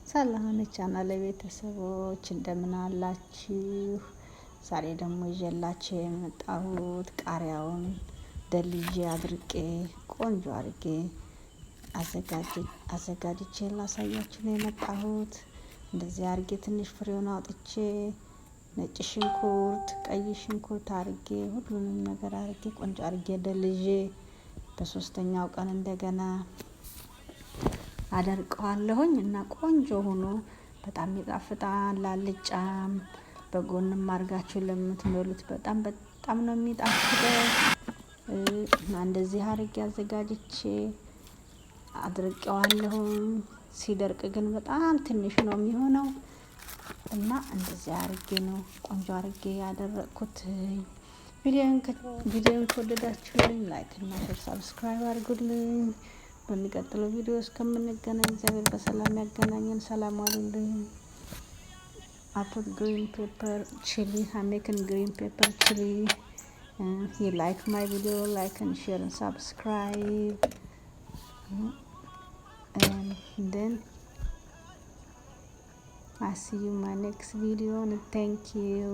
ሰላም የቻናሌ ቤተሰቦች፣ እንደምን አላችሁ? ዛሬ ደግሞ ይዤላችሁ የመጣሁት ቃሪያውን ደልዤ፣ አድርቄ፣ ቆንጆ አድርጌ አዘጋጅቼ ላሳያችሁ ነው የመጣሁት። እንደዚህ አድርጌ ትንሽ ፍሬውን አውጥቼ፣ ነጭ ሽንኩርት፣ ቀይ ሽንኩርት አድርጌ፣ ሁሉንም ነገር አድርጌ፣ ቆንጆ አድርጌ ደልዤ በሶስተኛው ቀን እንደገና አደርቀዋለሁኝ እና ቆንጆ ሆኖ በጣም ይጣፍጣል። ላልጫም በጎንም አድርጋችሁ ለምትበሉት በጣም በጣም ነው የሚጣፍጠው እና እንደዚህ አድርጌ አዘጋጅቼ አድርቄዋለሁኝ። ሲደርቅ ግን በጣም ትንሽ ነው የሚሆነው እና እንደዚህ አድርጌ ነው ቆንጆ አድርጌ ያደረቅኩት። ቪዲዮን ከወደዳችሁልኝ like እና share፣ subscribe አድርጉልኝ። በሚቀጥለው ቪዲዮ እስከምንገናኝ እግዚአብሔር በሰላም ያገናኘን። ሰላም ዋሉልኝ። I put green pepper chili. I'm making green pepper chili. You like my video, like and share and subscribe. And then I see you in my next video and thank you.